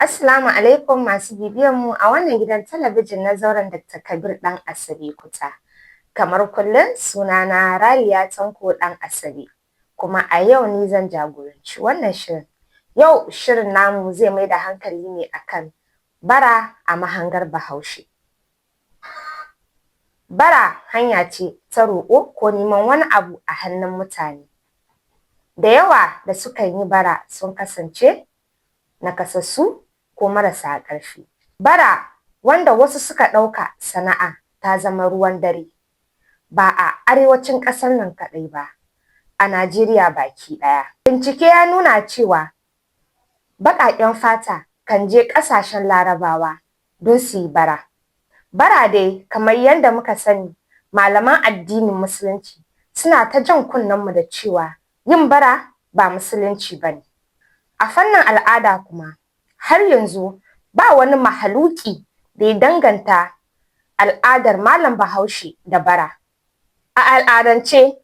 Assalamu alaikum masu bibiyan mu a wannan gidan talabijin na zauren Dr. Kabir Ɗan Asabe Kuta. Kamar kullum, sunana Raliya Tanko Ɗan Asabe, kuma a yau ni zan jagoranci wannan shirin. Yau shirin namu zai mai da hankali ne akan bara a mahangar Bahaushe. Bara hanya ce ta roƙo ko neman wani abu a hannun mutane. Da yawa da sukan yi bara sun kasance nakasassu ko marasa ƙarfi. Bara, wanda wasu suka ɗauka sana'a, ta zama ruwan dare ba a arewacin ƙasar nan kaɗai ba, a Najeriya baki ɗaya. Bincike ya nuna cewa baƙaƙen fata kan je ƙasashen Larabawa don su yi bara. Bara dai, kamar yadda muka sani, malaman addinin Musulunci suna ta jan kunnen mu da cewa yin bara ba Musulunci ba ne. A fannin al'ada kuma, har yanzu ba wani mahaluki da ya danganta al'adar malam Bahaushe da bara. A al'adance,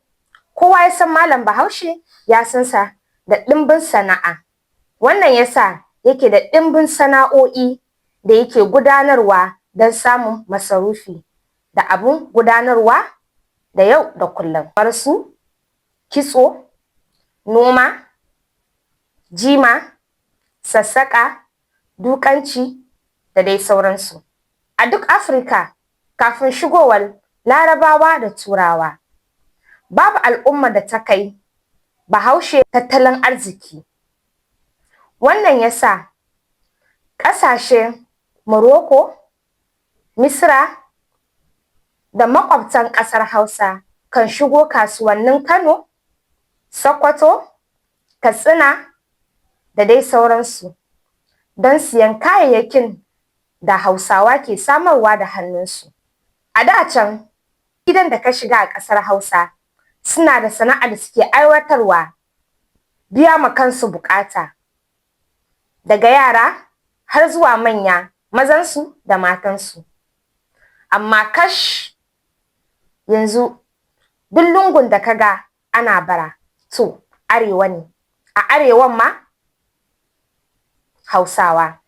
kowa ya san malam Bahaushe ya san sa da ɗimbin sana'a. Wannan ya sa yake da ɗimbin sana'o'i da yake gudanarwa don samun masarufi da abun gudanarwa da yau da kullum. Kamar su kitso, noma, jima, sassaƙa, dukanci da dai sauransu. A duk Afirka, kafin shigowar Larabawa da Turawa, babu al'ummar da ta kai Bahaushe tattalin arziki. Wannan ya sa ƙasashen Morocco, Misra da maƙwabtan ƙasar Hausa kan shigo kasuwannin Kano, Sokoto, Katsina da dai sauransu don siyan kayayyakin da Hausawa ke samarwa da hannunsu. A da can, gidan da ka shiga a ƙasar Hausa, suna da sana'ar da suke aiwatarwa biya ma kansu buƙata, daga yara har zuwa manya, mazansu da matansu. Amma kash, yanzu duk lungun da ka ga ana bara, to arewa ne, a arewan ma Hausawa.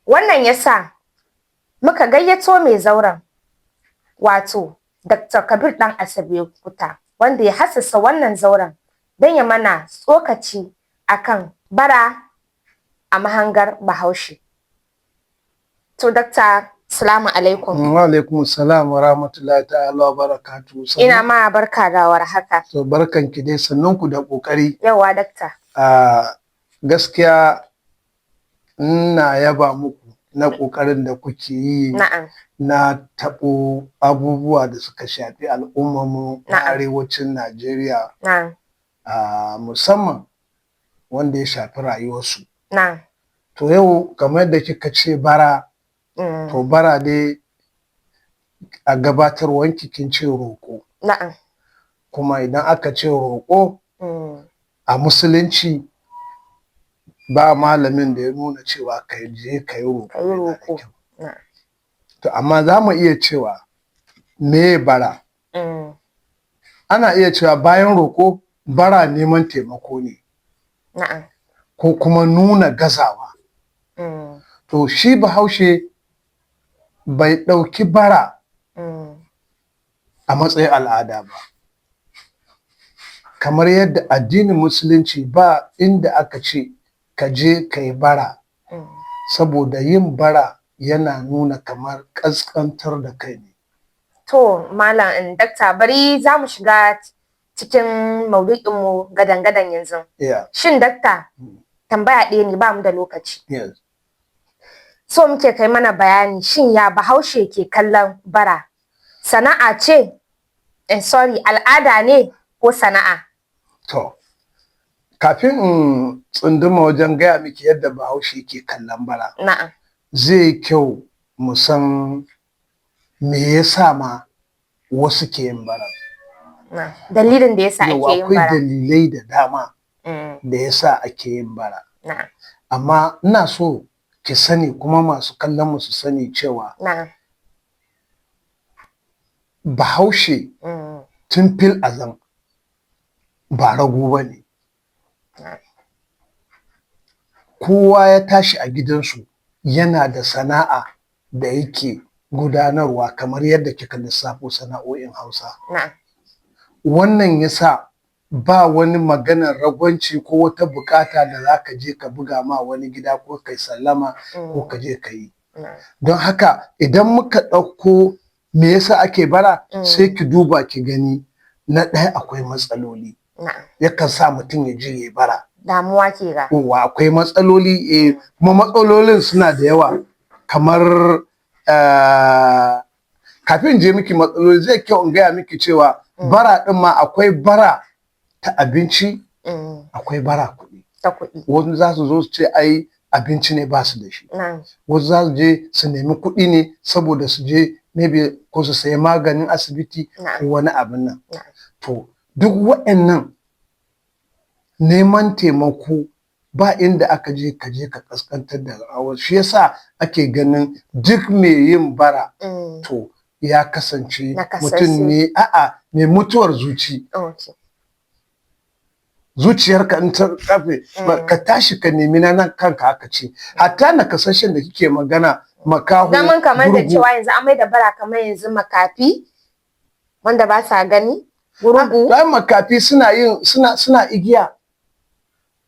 Wannan ya sa muka gayyato mai zauren, wato Dr. Kabir Ɗan Asabe Kuta, wanda ya hassasa wannan zauren, don ya mana tsokaci akan bara a mahangar Bahaushe. To Dakta, salamu alaikum. Wa alaikum salam wa rahmatullahi ta'ala wa barakatuhu. Ina ma barka da warhaka. To, barkan ki dai, sannun ku da kokari. Yauwa, dakta. A gaskiya ina yaba muku na kokarin da kuke yi na taɓo abubuwa da suka shafi al'ummarmu na arewacin Najeriya, musamman wanda ya shafi rayuwarsu. To yau, kamar yadda kika ce bara, to bara dai a gabatarwanki kin ce roƙo. Kuma idan aka ce roƙo a Musulunci, ba malamin da ya nuna cewa ka je ka yi roƙo Ka yi yana da roƙo. kyau. To amma za mu iya cewa meye bara? Ana iya cewa bayan roƙo, bara neman taimako ne ko kuma nuna gazawa. To shi Bahaushe bai ɗauki bara a matsayin al'ada ba. Kamar yadda addinin Musulunci ba inda aka ce ka je ka yi bara, saboda yin bara yana nuna kamar ƙasƙantar da kai ne. To malam dakta, bari za mu shiga cikin maudu'inmu gadan-gadan yanzu. Shin dakta, tambaya ɗaya ne, ba mu da lokaci. So muke kai mana bayani, shin ya Bahaushe ke kallon bara? Sana'a ce? Eh, sorry, al'ada ne ko sana'a? To, kafin in tsunduma wajen gaya miki yadda Bahaushe ke kallon bara, zai yi kyau mu san me yasa ma wasu ke yin bara. Na'am. Dalilin da yasa ake Yau yin akwai bara. dalilai da dama da yasa ake yin bara. Amma ina so ki sani, kuma masu kallon mu su sani cewa Bahaushe tun fil azal ba rago ba ne. Kowa ya tashi a gidansu yana da sana'a da yake gudanarwa, kamar yadda kika lissafo sana'o'in Hausa. Wannan yasa ba wani maganar ragwanci ko wata bukata da za ka je ka buga ma wani gida ko kai sallama ko ka je ka yi. Don haka idan muka ɗauko me yasa ake bara, sai ki duba ki gani, na ɗaya akwai matsaloli, yakan sa mutum ya je ya bara. Damuwa ke ga. Yawwa, akwai matsaloli, kuma matsalolin suna da yawa. Kamar kafin je miki matsaloli, zai kyau in gaya miki cewa bara ɗin ma akwai bara ta abinci, akwai bara kuɗi. Ta kuɗi. Wasu za su zo su ce ai abinci ne ba su da shi. Wasu za su je su nemi kuɗi ne saboda su je maybe ko su sayi maganin asibiti ko wani abin nan. To duk waɗannan neman taimako, ba inda aka je ka je ka kaskantar da rawar. Shi yasa ake ganin duk mai yin bara to ya kasance Nakasashe. mutum ne, a'a, mai mutuwar zuci. Zuciyarka in ta kafe, ka tashi ka nemi na nan kanka. Aka ce hatta nakasashen da kike magana, makaho, Zaman kamar da gurgu, cewa yanzu an mai da bara kamar yanzu makafi, wanda ba sa gani, gurgu. Bayan makafi suna yin suna igiya,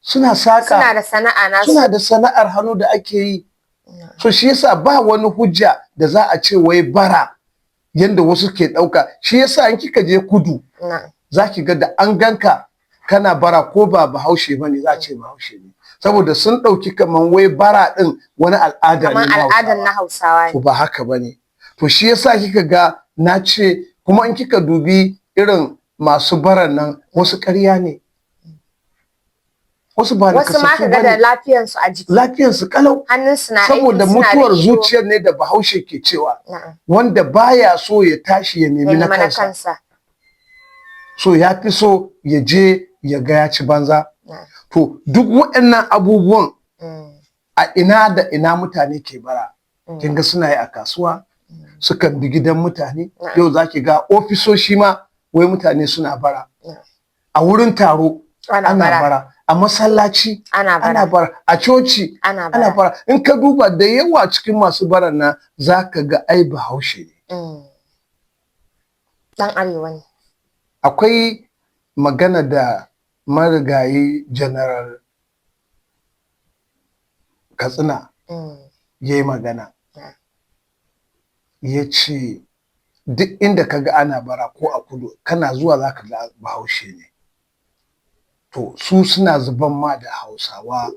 suna saka. Suna da sana'a nasu. Suna da sana'ar hannu da ake yi. So shi yasa ba wani hujja da za a ce wai bara yanda wasu ke ɗauka. Shi yasa in kika je kudu, za ki ga da an ganka kana bara, ko ba Bahaushe ba ne, za a ce Bahaushe ne, saboda sun ɗauki kaman wai bara ɗin wani al'ada ne Kamar na al'adar Hausawa. na Hausawa To ne. ba haka ba ne. To shi yasa kika ga na ce kuma in kika dubi irin masu baran nan, wasu ƙarya ne, wasu ba Wasu ma nakasassu ka ga da ba ne. lafiyansu a jiki. Lafiyarsu kalau. Hannunsu na aiki, Saboda suna da mutuwar ido. zuciyar ne da Bahaushe ke cewa, wanda baya so ya tashi ya nemi Ya na nemi na kansa. kansa. So ya fi so ya je ya ga ya ci banza. To duk waɗannan abubuwan, a ina da ina mutane ke bara? Kin ga suna yi a kasuwa, sukan bi gidan mutane. Yau za ki ga ofisoshi ma wai mutane suna bara. A wurin taro Ana ana bara. bara, a masallaci Ana bara. ana bara, a coci Ana ana bara. bara. In ka duba da yawa cikin masu baran nan, za ka ga ai Bahaushe ne. Dan arewa ne. Akwai magana da marigayi General Katsina ya yi magana, ya ce duk inda ka ga ana bara ko a kudu, kana zuwa za ka ga Bahaushe ne. To su suna zuban ma da Hausawa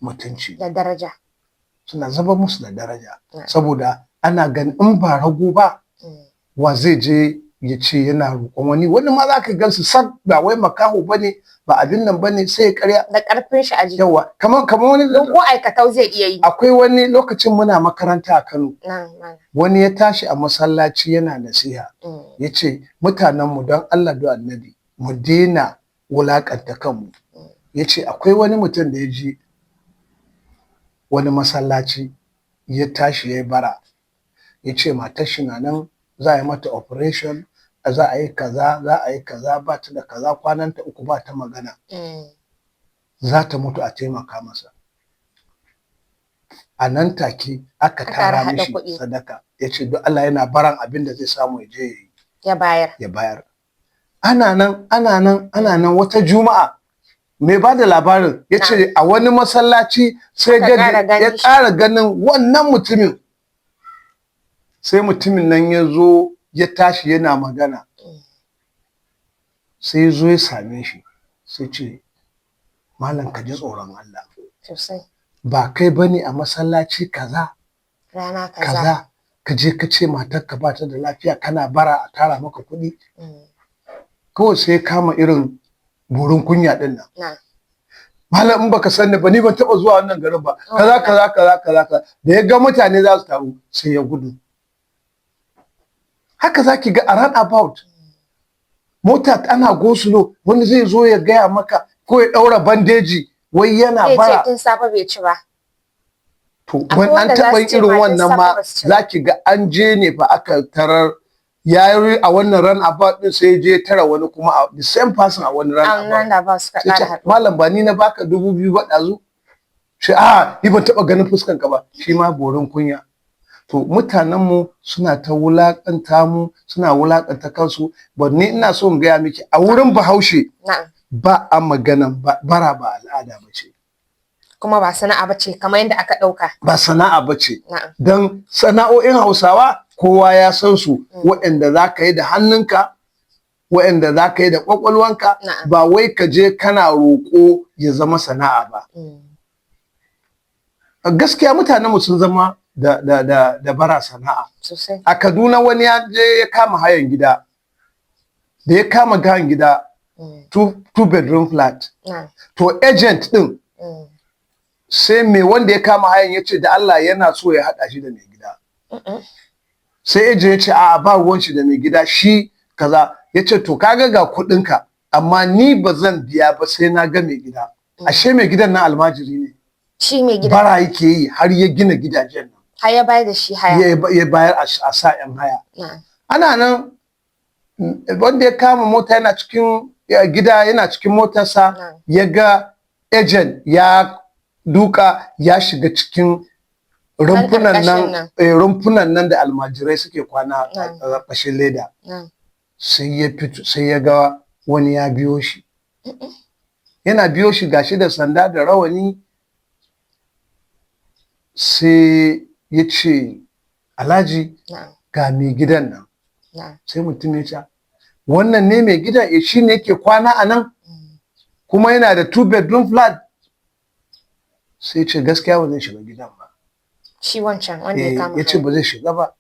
mutunci. Da daraja. Suna zuban musu da daraja, saboda ana ganin in ba rago ba, wa zai je ya ce yana roƙon wani? Wani ma za ka gansu sak, ba wai makaho ba ne, ba abin nan ba ne, sai ya karya. Da ƙarfin shi a jiki. Yawa, kamar wani Don ko aikatau zai iya yi. Akwai wani lokacin muna makaranta a Kano, Na'am, malam. wani ya tashi a masallaci yana nasiha, ya ce mutanenmu, don Allah da Annabi mu daina wulakanta kanmu. Ya ce akwai wani mutum da ya ji wani masallaci ya tashi ya yi bara, ya ce matar shi na nan za a yi mata operation, za a yi kaza, za a yi kaza, ba ta da kaza, kwananta 3 ba ta magana, za ta mutu, a taimaka masa. A nan take aka Aka tara haɗa mishi kuɗi. sadaka. Ya ce don Allah yana baran abin da zai samu ya je ya yi Ya bayar. ya bayar. Ana nan, ana nan, ana nan, wata juma'a, mai ba da labarin ya ce a wani masallaci sai Aka ƙara ganin ya shi. ƙara ganin wannan mutumin. Sai mutumin nan ya zo ya tashi yana magana, sai ya zo ya same shi, sai ce, "Malam, ka ji tsoron Allah." Sosai. "Ba kai bane a masallaci kaza Rana kaza. kaza ka je ka ce matarka ba ta da lafiya, kana bara a tara maka kuɗi?" Kawai sai ya kama irin burin kunya din nan. "Malam, in baka sani ba, ni ban taɓa zuwa wannan garin ba, kaza kaza kaza kaza kaza." Da ya ga mutane za su taru, sai ya gudu. Haka zaki ga a roundabout, mota ana go-slow, wani zai zo ya gaya maka ko ya ɗaura bandeji wai yana Zai ce bara. tun safe bai ci ba. To Akwai wani an wanda za taɓa su yin ce irin ma tun wannan safe ma, ba su ci ba. za ki ga an je ne fa aka tarar ya yi a wannan roundabout din, sai ya je tara wani kuma a the same person a wani An roundabout. roundabout suka Sai ce, ƙara haɗuwa. "Malam, ba ni na baka 2000 ba ɗazu?" Shi a ni ban taɓa ganin fuskan ka ba, shi ma borin kunya. To mutanenmu suna ta wulaƙanta mu, suna wulaƙanta kansu. But ni ina so in gaya miki, a wurin Bahaushe ba a maganan bara ba al'ada ba ce. Kuma ba sana'a ba ce kamar yadda aka ɗauka. Ba sana'a ba ce. Don sana'o'in Hausawa kowa ya san su, waɗanda za ka yi da hannunka, waɗanda za ka yi da ƙwaƙwalwanka, ba wai ka je kana roƙo ya zama sana'a ba. Gaskiya mutanenmu sun zama da bara sana'a. Sosai. A Kaduna wani ya je ya kama hayan gida. Da ya kama hayan gida, two bedroom flat. To agent ɗin sai mai wanda ya kama hayan ya ce da Allah yana so ya haɗa shi da mai gida. Sai agent ya ce a'a, ba ruwan shi da mai gida, shi kaza. Ya ce to kaga ga kuɗinka, amma ni ba zan biya ba sai na ga mai gida. Ashe mai gidan nan almajiri ne. Shi mai gida. Bara yake yi har ya gina gidajen nan. Har ya bayar da shi haya. Ya bayar a sa 'yan haya. Ana nan wanda ya kama mota yana cikin gida, yana cikin motarsa, ya ga agent ya duka ya shiga cikin rumfunan nan, rumfunan nan da almajirai suke kwana a ƙarƙashin leda. Sai ya fito, sai ya ga wani ya biyo shi. Yana biyo shi, gashi da sanda da rawani. Sai ya ce, "Alhaji, ga mai gidan nan." Sai mutum ya ce, "Wannan ne mai gidan?" "Eh, shi ne yake kwana a nan, kuma yana da two bedroom flat." Sai ce gaskiya ba zai shiga gidan ba. Shi wancan wanda ya kama Ya ce ba zai shiga ba.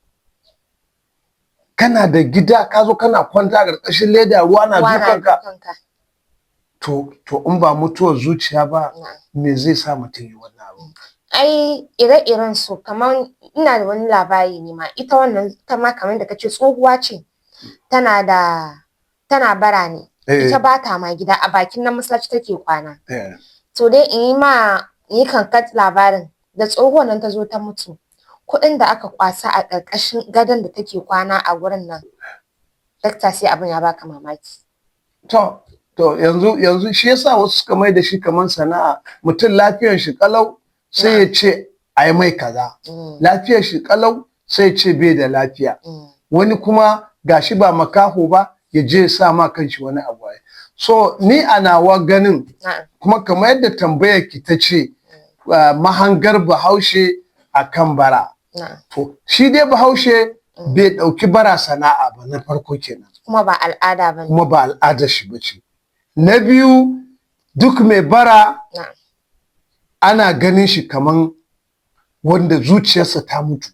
Kana da gida ka zo kana kwanta a ƙarƙashin leda, ruwa na dukanka. To in ba mutuwar zuciya ba, me zai sa mutum yi wannan abu? Ai ire-iren su, kamar ina da wani labari ne ma, ita wannan, ita ma kamar da kace tsohuwa ce, tana da tana bara ne. Ita ba ta ma gida, a bakin nan masallaci take kwana. To dai in yi ma in yi kankat labarin, da tsohuwar nan ta zo ta mutu, kuɗin da aka kwasa a ƙarƙashin gadon da take kwana a gurin nan, dakta, sai abin ya baka mamaki. To yanzu shi yasa wasu suka mai da shi kamar sana'a. Mutum lafiyar shi kalau sai ya ce a yi mai kaza. Lafiyar shi kalau sai ya ce bai da lafiya. Wani kuma gashi ba makaho ba, ya je ya sa ma kanshi wani abu. So ni a nawa ganin, kuma kamar yadda tambayar ki ta ce, mahangar Bahaushe a kan bara. To shi dai Bahaushe bai ɗauki bara sana'a ba, na farko kenan. Kuma ba al'ada ba ne. Kuma ba al'adar shi ba ce. Na biyu, duk mai bara ana ganin shi kaman wanda zuciyarsa ta mutu,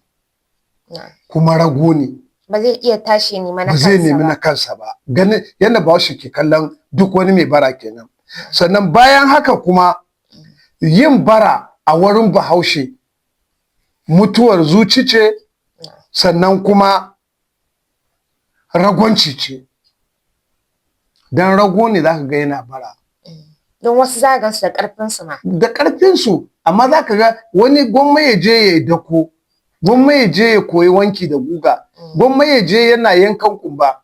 kuma rago ne. Ba zai iya tashi ya nemi na Ba zai kansa nemi ba. na kansa ba. Ganin yadda Bahaushe ke kallon duk wani mai bara kenan. Sannan bayan haka kuma, yin bara a wurin Bahaushe mutuwar zuci ce, sannan kuma ragwanci ce. Dan rago ne zaka ga yana bara. Don wasu za ka gansu da ƙarfinsu ma. Da ƙarfinsu, amma za ka ga wani gwamma ya je ya yi dako, gwamma ya je ya koyi wanki da guga, gwamma ya je yana yankan kumba,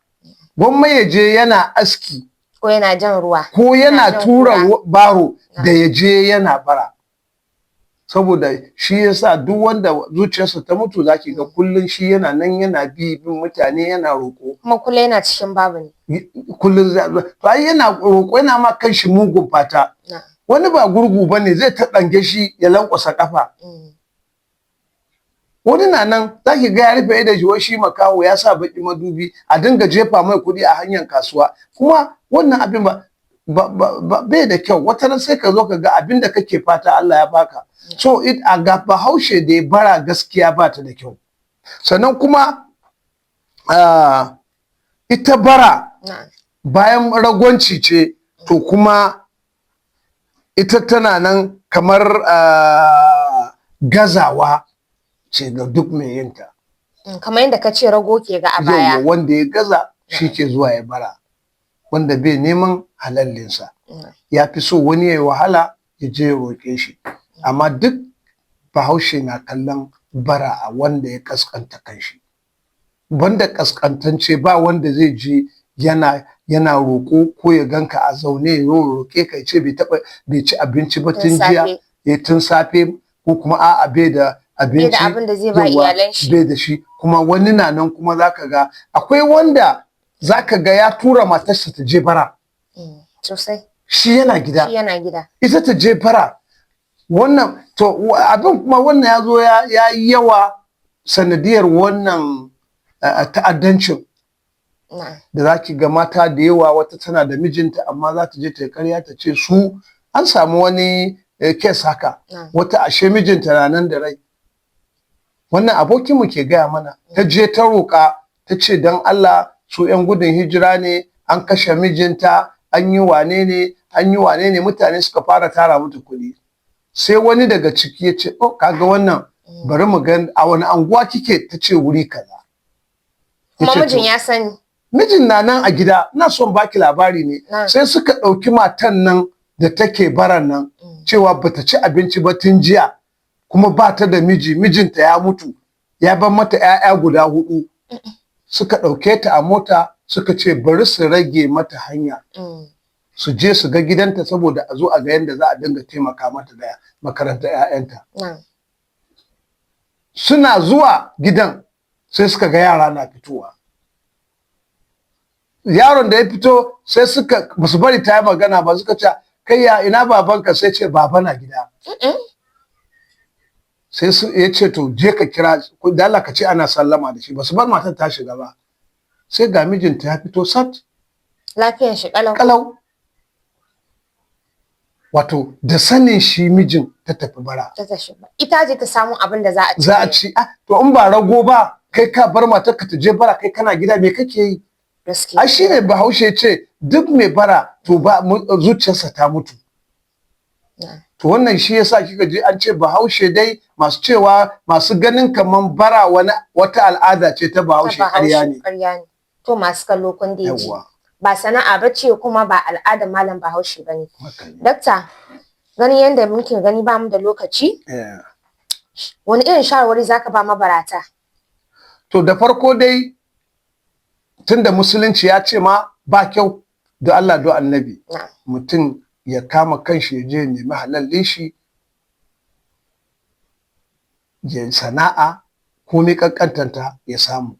gwamma ya je yana aski, Ko yana jan ruwa. ko yana jan tura kura. baro, da ya je yana bara. Saboda shi yasa duk wanda zuciyarsa ta mutu, zaki ga kullum shi yana nan yana bin mutane yana roƙo. Kuma kullum yana cikin babu ne. Kullum to ai yana roƙo yana ma kanshi mugun fata. Wani ba gurgu bane, zai ta ɗange shi ya lankwasa kafa. Wani na nan zaki ga ya rufe idon shi, wai shi makaho, ya sa baki madubi, a dinga jefa mai kuɗi a hanyar kasuwa. Kuma wannan abin ba bai da kyau. Wata ran sai ka zo ka ga abin da kake fata Allah ya baka. So it a ga Bahaushe da ya bara gaskiya ba ta da kyau. Sannan kuma ita bara, bayan ragwanci ce, to kuma ita tana nan kamar gazawa ce ga duk mai yinta. Kamar yadda ka ce rago ke ga a baya. Yauwa, wanda ya gaza shi ke zuwa ya bara, wanda bai neman halallinsa, ya fi so wani ya yi wahala ya je ya roƙe shi. Amma duk Bahaushe na kallon bara a wanda ya kaskanta kanshi. Banda kaskantance, ba wanda zai je yana roƙo, ko ya ganka a zaune ya roƙe ka, ya ce bai taɓa bai ci abinci ba tun jiya. Safe. ya tun safe, ko kuma a'a, bai da Bai da abinci. abin da zai ba Yawwa, iyalan shi. Bai da shi. Kuma wani na nan kuma zaka ga akwai wanda zaka ga ya tura matarsa ta je bara. Sosai. Shi yana gida. Shi yana gida. Ita ta je bara. Wannan to abin kuma wannan ya zo ya yi yawa sanadiyar wannan ta'addancin da za ki ga mata da yawa, wata tana da mijinta amma za ta je ta yi karya ta ce su an samu wani case haka. Wata ashe mijinta na nan da rai. Wannan abokinmu ke gaya mana, ta je ta roƙa, ta ce don Allah su 'yan gudun hijira ne, an kashe mijinta, an yi wane ne, an yi wane ne. Mutane suka fara tara mata kuɗi. Sai wani daga ciki ya ce, "Oh, kaga wannan, bari mu ga a wani anguwa kike." Ta ce wuri kaza. Kuma Ya ce, mijin "To, ya sani. Mijin na nan a gida, ina son baki labari ne." Sai suka ɗauki matan nan da take baran nan, cewa bata ci abinci ba tun jiya, kuma ba ta da miji, mijinta ya mutu ya bar mata 'ya'ya guda hudu. Suka ɗauke ta a mota, suka ce bari su rage mata hanya, su je su ga gidanta, saboda a zo a ga yadda za a dinga taimaka mata da makarantar 'ya'yanta. Suna zuwa gidan sai suka ga yara na fitowa. Yaron da ya fito, sai suka ba su bari ta yi magana ba, suka ce, "Kai, ya ina babanka?" Sai ce, "Baba na gida." Sai su ya ce, "To, je ka kira ko da Allah ka ce ana sallama da shi." Ba su bar matar ta shiga ba, sai ga mijinta ya fito sat. Lafiyan shi kalau. Kalau. Wato da sanin shi mijin ta tafi bara. Ta tashi ba. Ita je ta samu abin da za a ci. Za a ci. Ah, to in ba rago ba, kai ka bar matar ka ta je bara, kai kana gida, me kake yi? Gaskiya. Ai shine Bahaushe ce duk mai bara to ba zuciyarsa ta mutu. To wannan shi yasa kika ji an ce Bahaushe dai, masu cewa, masu ganin kaman bara wani wata al'ada ce ta Bahaushe, Ta ƙarya ne. Ƙarya ne. To, masu kallo, kun dai ji. Yawwa. Ba sana'a ba ce, kuma ba al'adar malam Bahaushe ba ne. Haka ne. Dakta, ganin yadda muke gani ba mu da lokaci, wani irin shawarwari zaka ba mabarata? To, da farko dai, tunda Musulunci ya ce ma ba kyau, da Allah do Annabi, mutum ya kama kanshi, ya je ya nemi halallin shi, ya sana'a komai kankantanta ya samu.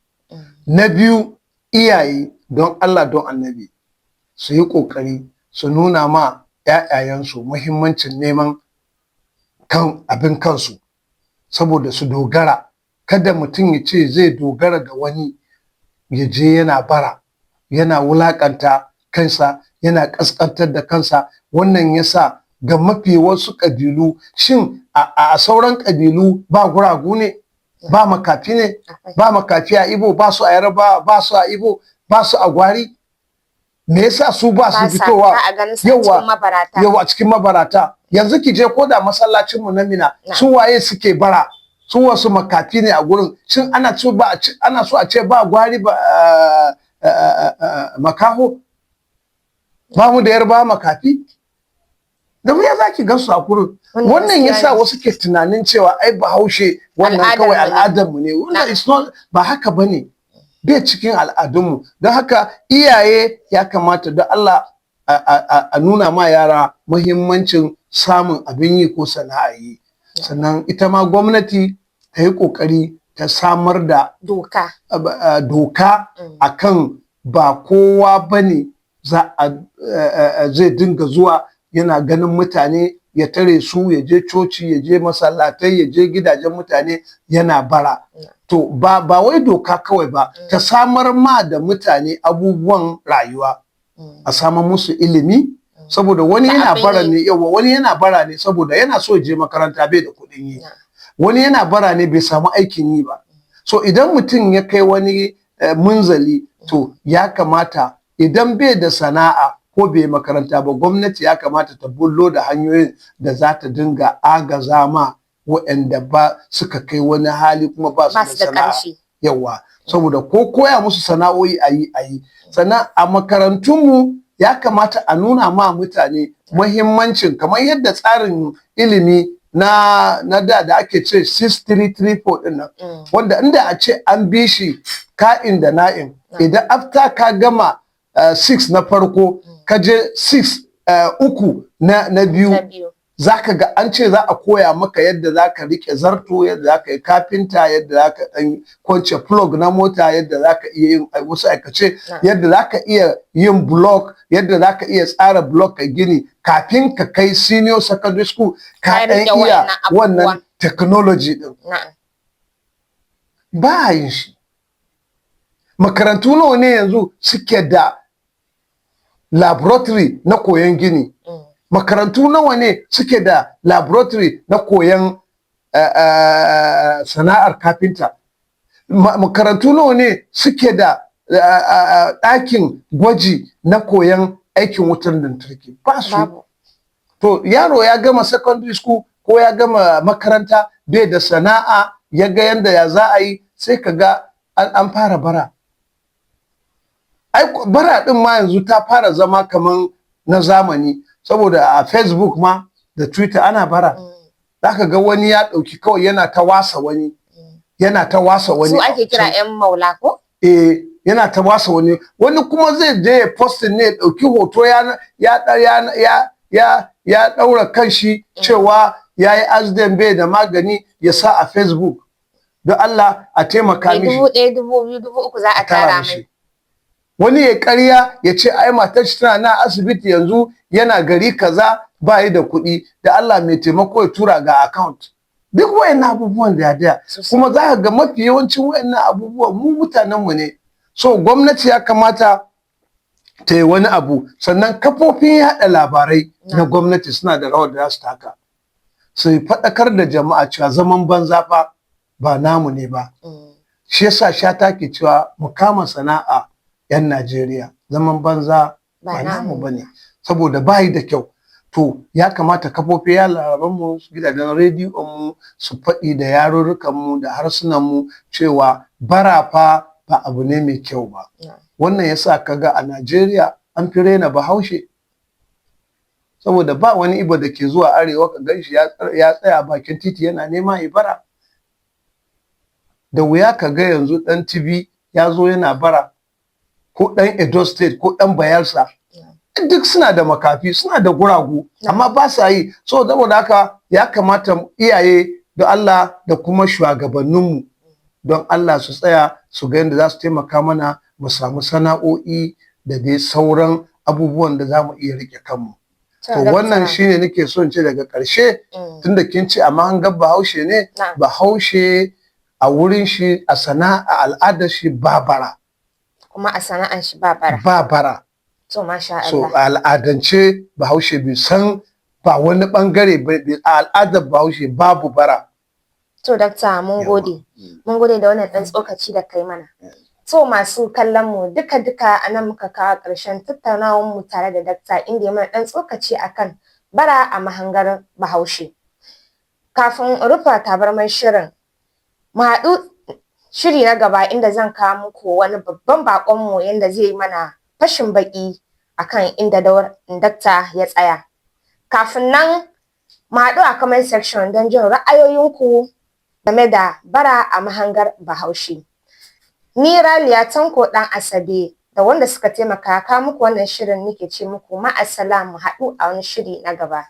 Na biyu, iyaye, don Allah don Annabi su yi ƙoƙari su nuna ma 'ya'yayensu muhimmancin neman kan abin kansu, saboda su dogara. Kada mutum ya ce zai dogara ga wani, ya je yana bara, yana wulakanta kansa, yana ƙasƙantar da kansa. Wannan yasa ga mafi wasu ƙabilu, shin a sauran ƙabilu ba guragu ne, ba makafi ne? Akwai. Ba makafi a Ibo, ba su a Yaraba, ba su a Ibo, ba su a Gwari? Me yasa su ba su fitowa? Ba a ganin su a cikin mabarata. Yawa, a cikin mabarata. Yanzu ki je ko da masallacin mu na Mina, su waye suke bara? Su wasu makafi ne a gurin? Shin ana so ba ana so a ce ba Gwari, ba makaho? Ba mu da Yarba makafi? Da wuya za ki gansu a gurin. Wannan yasa wasu ke tunanin cewa ai Bahaushe wannan kawai al'adar mu ne. Wannan is not, ba haka bane, bai cikin al'adunmu. Don haka iyaye ya kamata da Allah a nuna ma yara muhimmancin samun abin yi ko sana'a yi. Sannan ita ma gwamnati ta yi kokari ta samar da doka. Doka akan ba kowa bane za a zai dinga zuwa yana ganin mutane ya tare su, ya je coci, ya je masallatai, ya je gidajen mutane yana bara. To ba wai doka kawai ba, ta samar ma da mutane abubuwan rayuwa, a samar musu ilimi, saboda wani yana bara ne, yawa, wani yana bara ne saboda yana so je makaranta, bai da kuɗin yi. Wani yana bara ne bai samu aikin yi ba. So idan mutum ya kai wani munzali, to ya kamata idan bai da sana'a ko bai makaranta ba, gwamnati ya kamata ta bullo da hanyoyin da za ta dinga agaza ma waɗanda ba suka kai wani hali kuma ba su da sana'a, yawa, saboda ko koya musu sana'o'i a yi. Sannan a makarantunmu ya kamata a nuna ma mutane muhimmancin, kamar yadda tsarin ilimi na da da ake ce 6334 din nan, wanda inda a ce an bi shi ka'in da na'in, idan after ka gama 6 na farko, ka je 6 uku na biyu. Za ka ga an ce za a koya maka yadda za ka riƙe zarto, yadda za ka yi kafinta, yadda za ka ɗan kwance plug na mota, yadda za ka iya yin wasu aikace, yadda za ka iya yin block, yadda za ka iya tsara block ka gini. Kafin ka kai senior secondary school, ka Ka ɗan riƙe iya wa'annan abubuwan. wannan technology ɗin. Ba a yin shi. Makarantu nawa ne yanzu suke da laboratory na koyon gini? Makarantu nawa ne suke da laboratory na koyon sana'ar kafinta? Makarantu nawa ne suke da ɗakin gwaji na koyon aikin wutar lantarki? Ba su. Babu. To, yaro ya gama secondary school ko ya gama makaranta, bai da sana'a, ya ga yanda ya za a yi, sai ka ga an fara bara. Ai bara din ma yanzu ta fara zama kaman na zamani, saboda a Facebook ma da Twitter ana bara. Zaka ga wani ya ɗauki kawai yana ta wasa wani, yana ta wasa wani. Su ake kira 'yan maula ko? Eh, yana ta wasa wani. Wani kuma zai je ya posting ne, ya ɗauki hoto ya ɗaura kanshi cewa ya yi accident, bai da magani, ya sa a Facebook, don Allah a taimaka Mai mishi. 1000, 2000, 3000 za a tara mai. Wani ya ƙarya ya ce ai matar shi tana na asibiti, yanzu yana gari kaza, ba yi da kuɗi, da Allah mai taimako ya tura ga account. Duk wayannan abubuwan da ya kuma za ka ga mafi yawancin wayannan abubuwan mu mutanenmu ne. So gwamnati ya kamata ta yi wani abu. Sannan kafofin yaɗa labarai na gwamnati suna da rawar da za su taka, su faɗakar da jama'a cewa zaman banza fa ba namu ne ba. Shi yasa Shata ke cewa mu kama sana'a, 'yan Najeriya, zaman banza ba namu bane, saboda bayi da kyau. To, ya kamata kafofin yaɗa labaran mu, gidajen rediyon mu, su faɗi da yarurrukan mu da harsunan mu cewa bara fa ba abu ne mai kyau ba. Wannan yasa kaga a Najeriya an fi raina Bahaushe, saboda ba wani Ibo da ke zuwa arewa ka ganshi ya tsaya bakin titi yana nema ya bara. Da wuya ka ga yanzu ɗan Tibi ya zo yana bara, ko ɗan Edo State, ko ɗan Bayelsa. Duk suna da makafi, suna da guragu, amma ba sa yi. So saboda haka ya kamata iyaye don Allah da kuma shugabanninmu don Allah su tsaya su ga yadda za su taimaka mana mu samu sana'o'i da dai sauran abubuwan da za mu iya rike kanmu. To, wannan shine nake son ce daga ƙarshe, tunda kin ce amma an ga Bahaushe ne. Bahaushe a wurin shi, a sana'a, al'adar shi, ba bara. Kuma a sana'an shi ba bara. Ba bara. To, masha So Allah. al'adance Bahaushe bai san ba wani bangare, a al'adar Bahaushe babu bara. To, dakta, mun gode. Mun gode da wannan ɗan tsokaci da kai mana. To, masu kallon mu, duka duka a nan muka kawo ƙarshen tattaunawar mu tare da dakta, inda ya mana ɗan tsokaci akan bara a mahangar Bahaushe. Kafin in rufe tabarmar shirin, mu haɗu shiri na gaba inda zan kawo muku wani babban baƙon mu yanda zai yi mana fashin baƙi akan inda dakta ya tsaya. Kafin nan, mu haɗu a comment section don jin ra'ayoyinku game da bara a mahangar Bahaushe. Ni Raliya Tanko Ɗan Asabe da wanda suka taimaka kawo muku wannan shirin nake ce muku ma'assalam, mu haɗu a wani shiri na gaba.